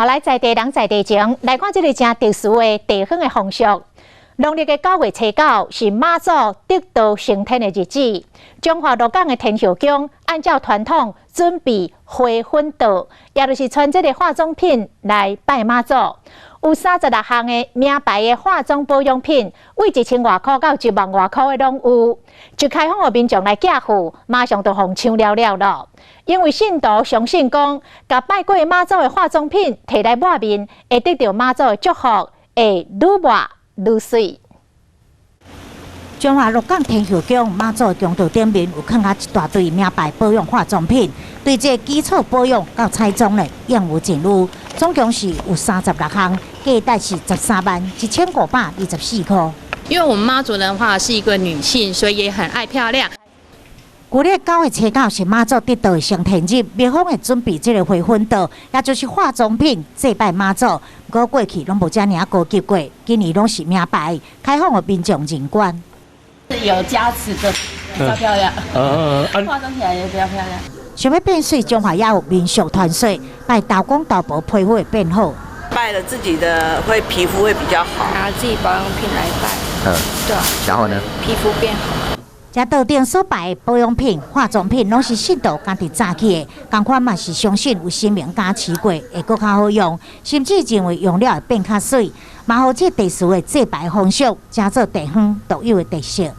好，來在地人在地情，來看這个誠特殊的地方的風俗。農曆的9月初9是媽祖得道升天的日子。彰化鹿港的天后宮按照傳統準備花粉道，也就是穿這个化妝品來拜媽祖。有36項的名牌的化妝保養品，對1000外箍到1萬外箍的攏有。一開放予民眾來寄付，馬上就予搶了了囉。因為信徒相信講，共拜過媽祖的化妝品提來抹面，會得著媽祖的祝福，會愈抹愈媠。彰化鹿港天后宮媽祖宮道頂面有囥一大堆名牌保養化妝品，對這個基礎保養到彩妝呢，應有盡有。總共是有36項，價值是131,524箍。因為我們媽祖的話是一個女性，所以也很愛漂亮。舊曆9月初9是媽祖得道的升天日，廟方會準備這個花粉道，也就是化妝品祭拜媽祖。毋過過去攏無遮爾高級過，今年攏是名牌，開放予民眾任選。有加持的比較漂亮，化妝起來也比較漂亮。想欲變媠，彰化也有民俗傳說，拜豆公豆婆皮膚會變好。拜了自己的會皮膚會比較好，拿自己保養品來拜，對啊，然後呢？皮膚變好。這道頂所拜的保養品、化妝品，攏是信徒家己早起的，仝款嘛是相信有神明加持過，會閣較好用，甚至認為用了會變較媠，嘛予這特殊的祭拜風俗，成做地方獨有的特色。